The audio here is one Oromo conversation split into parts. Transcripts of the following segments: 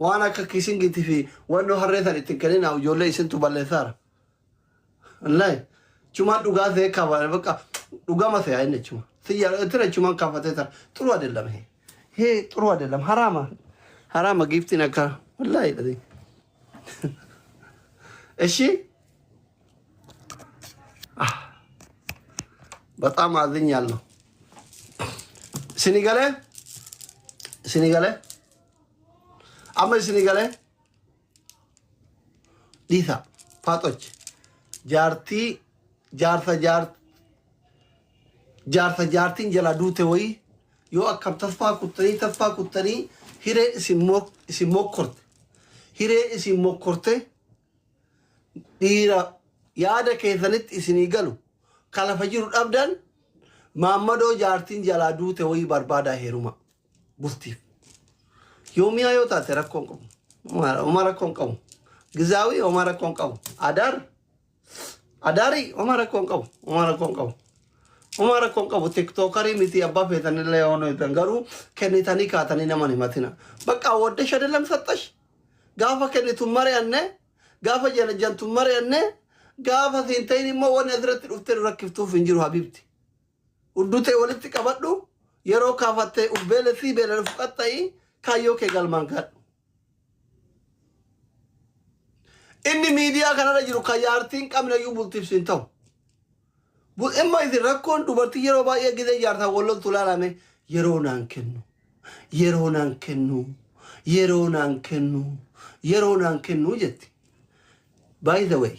Waan akka kiisingiitii fi wannoo harree san itti hin kenninaa ijoollee isintu balleessaara. Wallahi chumaan dhugaa see kaba bakka dhugama see inni chuma. Siyya tira chumaan kaafatee tara ጥሩ አይደለም ይሄ ይሄ ጥሩ አይደለም። ሀራማ ሀራማ ጊፍቲን akka wallahi dhadi. እሺ በጣም አዝኛለሁ። Isinii galee isinii galee amma isinii galee dhiisa faaxochi jaartii jaarsa jaarsa jaartiin jalaa duute wayii yoo akkam tasfaa kuttanii tasfaa kuttanii hiree isin mokkorte hiree isin mokkorte dhiira yaada keessanitti isinii galu ka lafa jiru dhabdan maammadoo jaartiin jalaa duute wayii barbaadaa heeruma bultiif. Yoomiyaa yoo taate rakkoo hin qabu. Homaa rakkoo hin qabu. Gizaawii homaa rakkoo hin qabu. Adaar adaarii homaa rakkoo hin qabu. Homaa rakkoo hin qabu. Homaa rakkoo hin qabu. Tiktookarii miti abbaa feetanillee yoo hoitan garuu kennitanii kaatanii nama hin himatina. Bakka ወደሽ አይደለም ሰጠሽ gaafa kennitu hin mari'anne gaafa janajantu hin mari'anne gaafa siin ta'in immoo wanni asirratti dhuftee nu rakkiftuuf hin jiru habiibti. Hudduu ta'e walitti qabadhu yeroo kaafattee uf beelessii beela uf qaxxa'i kaayyoo kee galmaan gaadhu. Inni miidiyaa kanarra jiru kan jaartii hin qabne iyyuu bultiif siin ta'u. Imma isin rakkoon dubartii yeroo baay'ee gizee jaartaan wal loltu ilaalame yeroo naan kennu yeroo naan kennu yeroo naan kennu yeroo naan kennu jetti. By the way,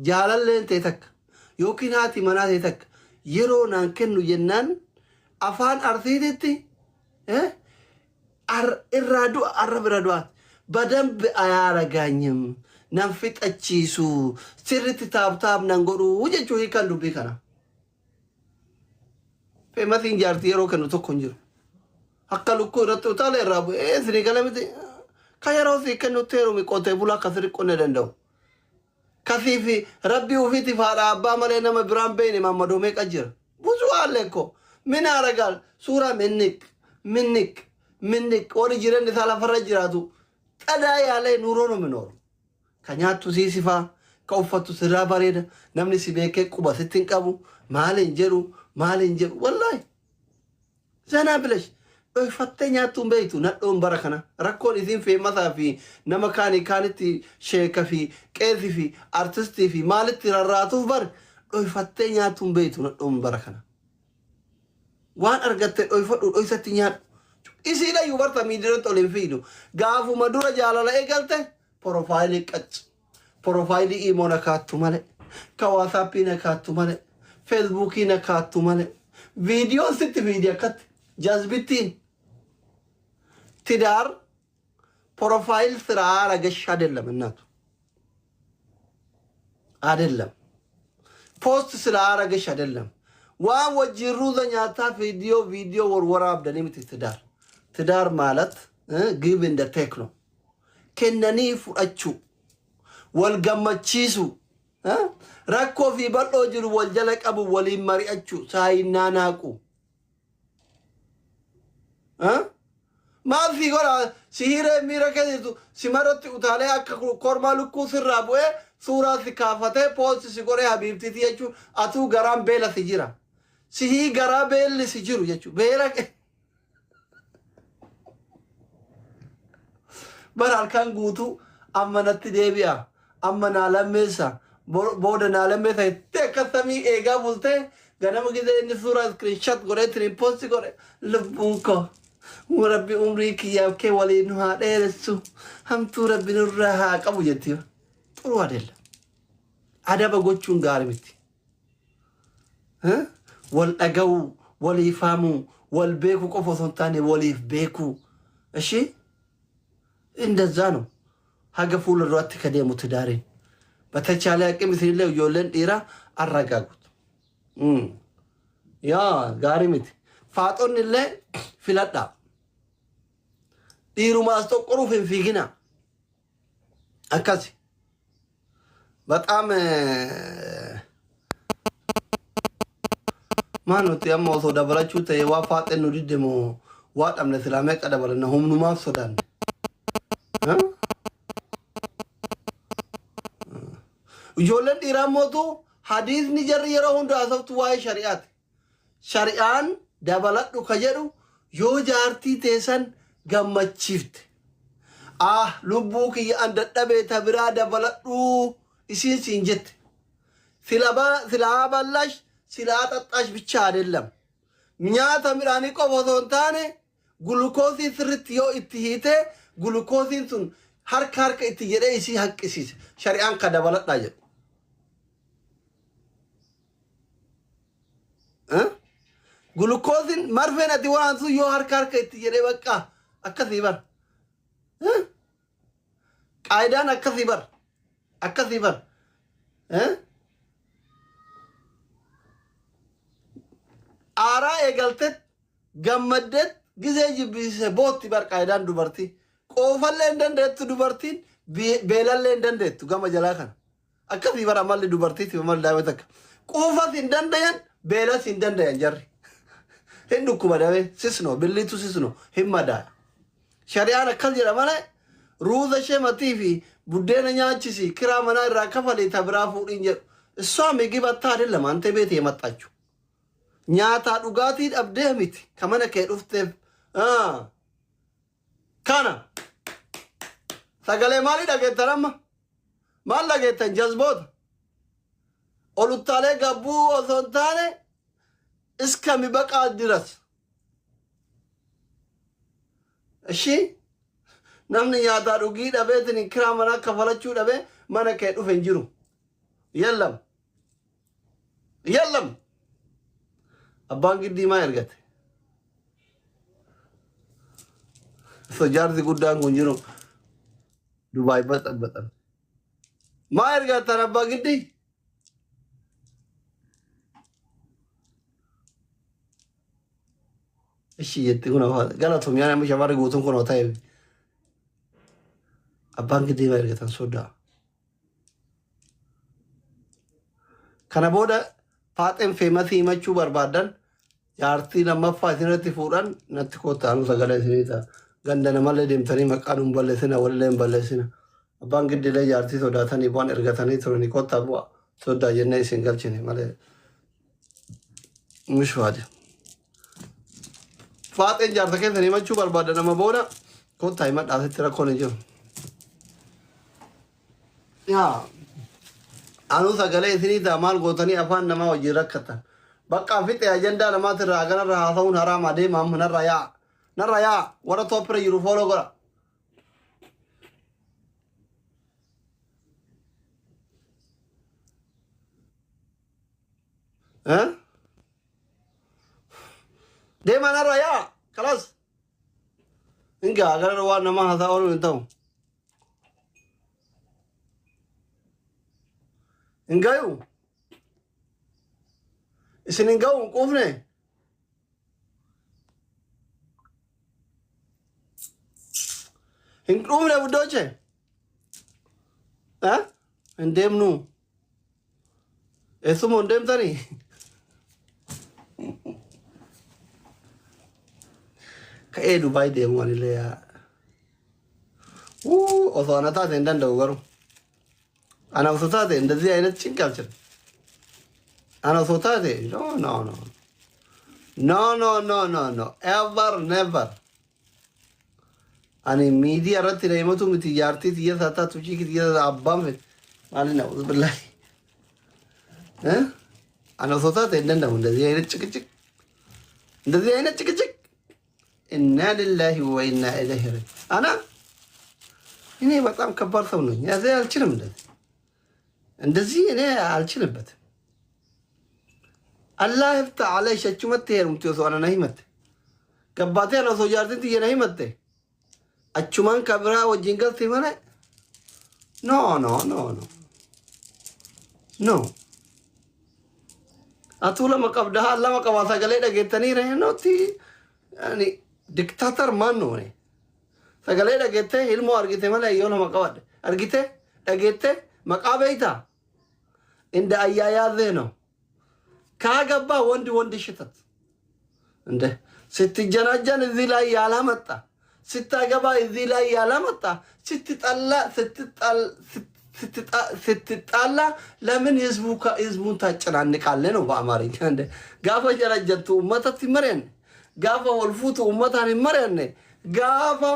jaalalleen ta'e takka yookiin haati manaa ta'e takka yeroo naan kennu jennaan afaan arsiititti irraa du'a arra bira du'aati. በደንብ አያረጋኝም nan fixachiisu sirritti tap tap nan godhu jechuu hiikan dubbii kana. Feemasiin jaartii yeroo kennu tokko hin jiru. Akka lukkuu irratti utaala irraa bu'ee isinii gala miti. Ka yeroo sii kennutti heerumi qotee bulaa akka sirri qonnee danda'u. Kasii fi rabbii ofiitiif haadha abbaa malee nama biraan beeyne maammadoo meeqa jira. ብዙ አለ እኮ ምን ያደርጋል? ሱራ ምንቅ ምንቅ ምንቅ ወሪ jireenya isaa lafarra jiraatu xadaa yaalee ኑሮ ነው የሚኖሩ። Ka nyaattu sii sifaa, ka uffattu sirraa bareeda, namni si beekee quba sitti hin qabu, maal hin jedhu, maal hin jedhu, wallaahi. ዘና ብለሽ dhoyfattee nyaattuu hin beektu nadhoon bara kana rakkoon isiin feemasaa fi nama kaanii kaanitti sheeka fi qeesii fi artistii fi maalitti rarraatuuf bar dhoyfattee nyaattuu hin beektu nadhoon bara kana. Waan argatte dhoyfadhu dhoysatti nyaadhu. Isiidha iyyuu barta miidiyaatti ol hin fiidu. Gaafuma dura jaalala eegalte profile qacci. Profile imo na kaattu malee. Ka WhatsAppii na kaattu malee. Facebookii na kaattu malee. Viidiyoon sitti fiidi akkatti. Jazbittiin. ትዳር profile ስራ አረገሽ አይደለም እናቱ አይደለም post ስላረገሽ አይደለም። Waan wajjin ruuza nyaataa viidiyoo viidiyoo warwaraabdanii miti ትዳር። ትዳር ማለት give and take ነው። Kennanii fudhachuu, wal gammachiisuu, rakkoo fi bal'oo jiru wal jala qabu waliin mari'achuu, saayinnaa naaqu. Maal si godha si hiree miira keessa jirtu si maratti utaalee akka kormaa lukkuu sirraa bu'ee suuraa si kaafatee post si godhee habiibtiiti jechuun atuu garaan beela si jira. Sihii garaa beelli si jiru jechuudha. Beela bara halkan guutuu amma natti deebi'a amma naa lammeessa booda naa lammeessa jettee akka samii eegaa bultee ganama gisee inni suuraa screenshot godhee ittiin post godhe lubbuun koo rabbi umrii kiyyaaf kee waliin nu haa dheeressu hamtuu rabbi nurraa haa qabu jetti. ጥሩ አይደለም. Adaba gochuun gaarii miti. Wal dhaga'uu, waliif haamuu, wal beekuu qofa osoo hin taane waliif beekuu. እሺ እንደዛ ነው. Haga fuula duraatti ka deemu ትዳሪin. በተቻለ አቅም isinillee ijoolleen dhiiraa arragaagut. Yaa gaarii miti. Faaxonni illee filadhaa. Dhiiruma as xoqqoruuf hin fiiginaa. Akkasi. በጣም maa nuti amma osoo dabalachuu ta'e waa faaxeen nu didde moo waa dhabne silaa meeqa dabalanna humnumaaf sodaanne. Ijoolleen dhiiraa mootu hadiisni jarri yeroo hunda haasoftu waa'ee shari'aati. Shari'aan dabaladhu ka jedhu yoo jaartii teessan gammachiifte. Ah, lubbuu kiyya an dadhabee ta biraa dabaladhu isiin siin jette. Silaa ballash silaa xaxxaash ብቻ አይደለም. Nyaata midhaanii qofa osoo hin taane, gulukoosii sirritti yoo itti hiite, gulukoosiin sun harka harka itti jedhee isii haqqisiise. Shari'aan ka dabaladhaa jedhu. Gulukoosiin marfeen ati waan sun yoo harka harka itti jedhee, bakka akkasii bar. Qaayidaan akkasii bar. Akkasii bar. Aaraa eegaltet gammaddet gizee jibbisiise bootti bar qaayidaan dubartii. Qoofallee hin dandeettu dubartiin, beelallee hin dandeettu gama jalaa kana. Akkasii bara amalli dubartiiti, amalli daa'ima takka. Quufas hin dandayan, beelas hin dandayan jarri. Hin dhukkuba damee sisnoo billiitu sisnoo hin madaaya. Shari'aan akkas jedha malee, ruuza ishee matii fi buddeena nyaachisi, kiraa manaa irraa kafalii, ta biraa fuudhiin jedhu. እሷ ምግብ አጥታ አይደለም አንተ ቤት የመጣችው። Nyaataa dhugaatii dhabdee miti ka mana kee dhufteef. Kana sagalee maalii dhageettan amma? Maal dhageettan, jazboota? Oluttaalee gabbuu osoo hin taane እስከሚበቃ ድረስ። እሺ, namni nyaataa dhugii dhabeetiin kiraa manaa kafalachuu dhabee mana kee dhufe hin jiru. የለም, የለም. Abbaan giddii maa ergate? Osoo jaarsi guddaan kun jiru Dubaay baxabbaxan. Maa ergattan, abbaa giddii? Ishi jetti kun afaan galatoom yaa namni shamarri guutuun kun ta'e. Abbaan giddii maa ergatan, sodaa? Kana booda faaxeen feemasii himachuu barbaadan, jaartii lammaffaa isinirratti fuudhan, natti koottaa, anuu sagalee isinii ta'a. Ganda namallee deemtanii maqaa nuun balleessina, walillee hin balleessina. Abbaan giddiilee jaartii sodaatanii waan ergatanii turanii, koottaa bu'a sodaa jennee isin galchine malee. Mishwaade. Faaxeen jaarsa keessan himachuu barbaadan nama booda koottaa himadhaa, asitti rakkoon hin jiru. Yaa anuu sagalee isinii ta'a, maal gootanii afaan namaa wajjin rakkatan? Bakka fixe ajandaa namaatirraa kanarra haasa'uun haraama. Deema amma, narra yaa, narra yaa. Warra tooppira jiru follow godha. Eh? Deema, narra yaa, kalas. Hingaa gara waan namaa haasaa ooluun hin ta'u. Hin gayu. Isin hin gahu, hin quufne. Hin quufne, buddooche. Eh? Hin deemnu. Eessuma hin deemtanii? Ka'ee Dubaay deemu anillee yaa. Osoo ana taate hin danda'u garuu. Ana osoo taate እንደዚህ አይነት ጭንቅ አልችልም። Ana osoo taate, no, no, no, no, no, no, no, no, ever, never. Ani miidiyaa irratti na himatu miti, jaartii tiyya isaa taatu, chiiki tiyya isaa, abbaan fedhe maali na billahi. Eh? Ana osoo taate hin danda'u እንደዚህ አይነት ጭቅጭቅ፣ እንደዚህ አይነት ጭቅጭቅ። إنا لله وإنا إليه راجعون። አና እኔ በጣም ከባድ ሰው ነኝ። ያዘ አልችልም፣ እንደዚህ እንደዚህ እኔ አልችልበትም። አላህ ይፍታ አለሽ achumatti heerumti. Osoo ana na himatte gabbaatee, ana osoo jaartiin tiyya na himatte, achumaan ka biraa wajjin galti malee, no, no, no, no, no. Atuu lama qabda, haa lama qabaa, sagalee dhageettanii reenootti ani dictator maan nuune. Sagalee dhageettee ilmoo argite malee, yoo lama qabadhe argite dhageette maqaa beeytaa እንደ አያያዝህ ነው። ካገባ ወንድ ወንድ ሽተት እንደ ስትጀናጀን እዚህ ላይ ያላመጣ ስታገባ እዚህ ላይ ያላመጣ ስትጠላ ስትጣላ ለምን ህዝቡን ታጨናንቃለህ ነው በአማርኛ። እንደ gaafa jarajjattu uummatatti hin mari'anne, gaafa wal fuutu uummataan hin mari'anne, gaafa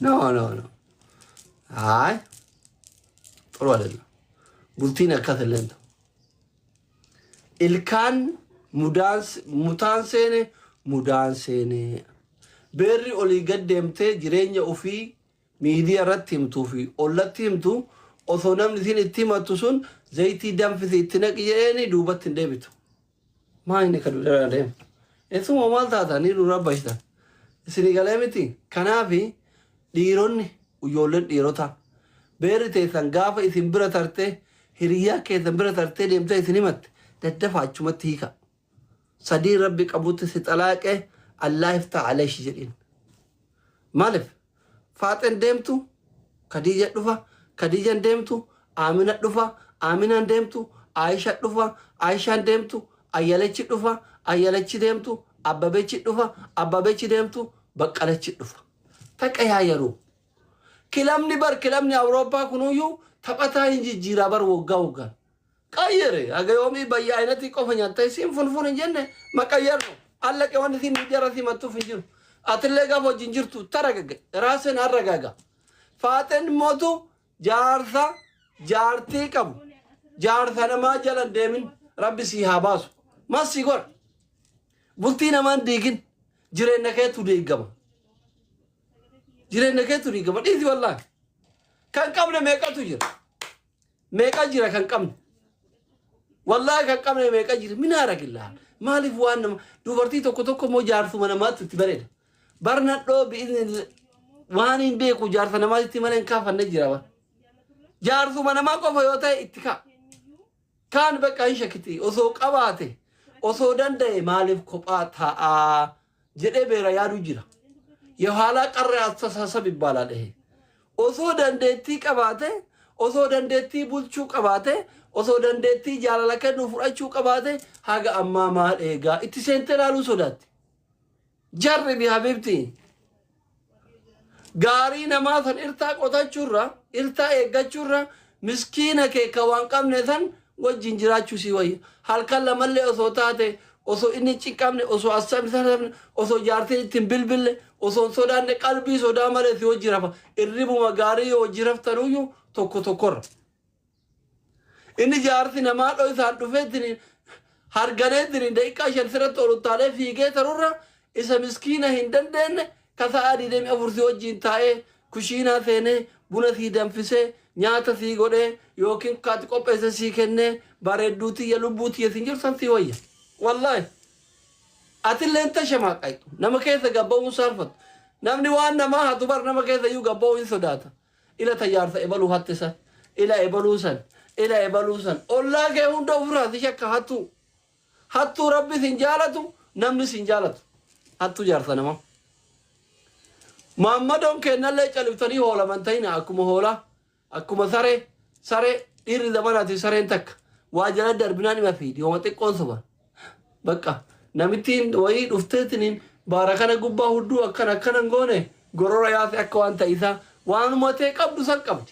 no, no, no, አይ ጥሩ አይደለም። Bultiin akkas illee ta'u. Ilkaan mutaan seene, mudaan seene. Beerri olii gad deemtee jireenya ofii miidiyaa irratti himtuu fi ollatti himtu, osoo namni isin itti himattu sun zayitii danfisi itti naqi jedheeni duubatti hin deebitu. Maa inni kan dura deemu? Eessuma maal taata ni dura bashtan. Isinii galee miti. Kanaafi dhiironni, ijoolleen dhiirotaa, beerri teessan gaafa isin bira tartee, hiriyaa keessan bira tartee deemtee isin himatte, daddafa achumatti hiika. Sadii rabbi qabutti si xalaaqee Allah iftaa aleeshi jedhiin. Maaliif? Faaxeen deemtu Khadija dhufa, Khadijan deemtu Amina dhufa, Aminaan deemtu Aisha dhufa, Aishaan deemtu Ayyalechi dhufa, Ayyalechi deemtu Abbabechi dhufa, Abbabechi deemtu Baqqalechi dhufa. ተቀያየሩ. Kilabni bar, kilabni Awurooppaa kunuyyuu taphataa hin jijjiiraa bar waggaa waggaan. ቀይር haga yoomii bayya ayinatii qofa nyaatta isiin funfun hin jenne መቀየር ነው። አለቀ። Wanni isin miidiyaa irratti himattuuf hin jiru. Atillee gaafa wajjin jirtu ተረጋጋ፣ ራስን አረጋጋ። Faaxeen mootu jaarsa jaartii qabu jaarsa namaa jala hin deemin, rabbi sii haa baasu. Mas sii godha. Bultii namaan diigin, jireenya keetu diigama. Jireenya keetu diigama. Dhiisi wallaahi. Kan qabne meeqatu jira? Meeqa jira kan qabne? Wallaahi kan qabne meeqa jira? Min haaragillaa. Maaliif waan nama dubartii tokko tokko immoo jaarsuma namaatti itti bareeda. Barnadhoo bi'izni waan hin beeku jaarsa namaatti malee hin kaafanne jira bara. Jaarsuma namaa qofa yoo ta'e itti ka'a. Kaan bakka hin shakkiti, osoo qabaate, osoo danda'e maaliif kophaa taa'aa jedhee beera yaadu jira. የኋላ ቀር አስተሳሰብ ይባላል ይሄ። Osoo dandeettii qabaate, osoo dandeettii bulchuu qabaate, osoo dandeettii jaalala kennuu fudhachuu qabaate, haga ammaa maal eegaa itti seentee ilaaluu sodaatti. Jarri bi حبيبتي gaarii namaa san irtaa qotachuurra, irtaa eeggachuurra, miskiina kee ka waan qabne san wajjin jiraachuu si wayya. Halkan lamallee osoo taate, osoo inni hin cinqabne, osoo assabni osoo jaartiin ittiin bilbille, osoo hin sodaanne, qalbii sodaa malee si wajji rafa. Irribuma gaarii yoo wajji raftanuyyuu tokko tokkorra. Inni jaarsi namaa dhoo isaan dhufeetiin harganeetiin daqiiqaa 5 sirratti ol utaalee fiigee tarurra, isa miskiina hin dandeenye ka sa'a 24 si wajjin taa'ee, kushiinaa seenee buna sii danfisee, nyaata sii godhee, yookiin kaati qopheesse sii kennee, bareedduu tiyya, lubbuu tiyya siin jiru san sii wayya. Wallaahi. Atillee hin tashamaaqaytu. Nama keessa gabba'uun saalfattu. Namni waan namaa hatu bar nama keessa iyyuu gabba'uu hin sodaata. Ila tayyaarsa ebaluu hatte san. Ila ebaluu san. Ila ebaluu san. Ollaa kee hunda ofirraa si shakka hattuu. Hattuu rabbi sin jaalatu, namni sin jaalatu. Hattuu jaarsa namaa. Maammadoon kennallee califtanii hoolaman ta'ina akkuma hoolaa, akkuma saree. Saree dhiirri zamanaati, sareen takka waa jala darbinaan ima fiidi, hooma xiqqoon soban. Bakka namittiin wayii dhufteetiniin baara kana gubbaa hudduu akkana akkana hin goone, gorora yaase akka waan ta'isaa waanuma ta'e qabdu san qabdi.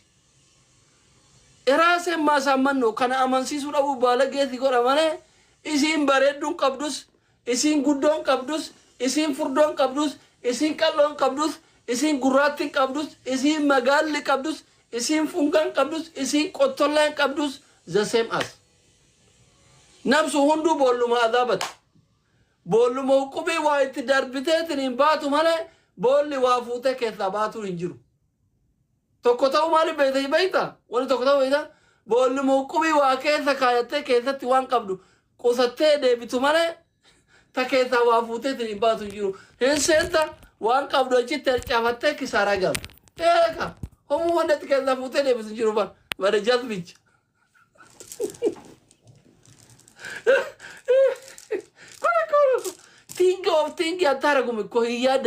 Eraaseen maasaammannu kana amansiisuu dhabuu baalageessi godha malee, isiin bareedduun qabdus, isiin guddoon qabdus, isiin furdoon qabdus, isiin qal'oon qabdus, isiin gurraattiin qabdus, isiin magaalli qabdus, isiin fungaan qabdus, isiin qottollaan qabdus, the same as. Namsu hunduu boolluma azaabati. Boolluma huqubii waa itti darbiteetiin hin baatu malee, boolli waa fuutee keessaa baatuun hin jiru. Tokko ta'uu maaliif beekta beekta? Wanni tokko ta'uu beekta? Boolluma huqubii waa keessa kaayattee keessatti waan qabdu qusattee deebitu malee, ta keessaa waa fuuteetiin hin baatu hin jiru. Hin seenta, waan qabdu achitti harcaafattee kisaaraa galta. Eeka homuu wanni ati keessaa fuutee deebitu hin jiru bara. Bara jazbicha. Kun akka think of think አታረጉም እኮ እያደ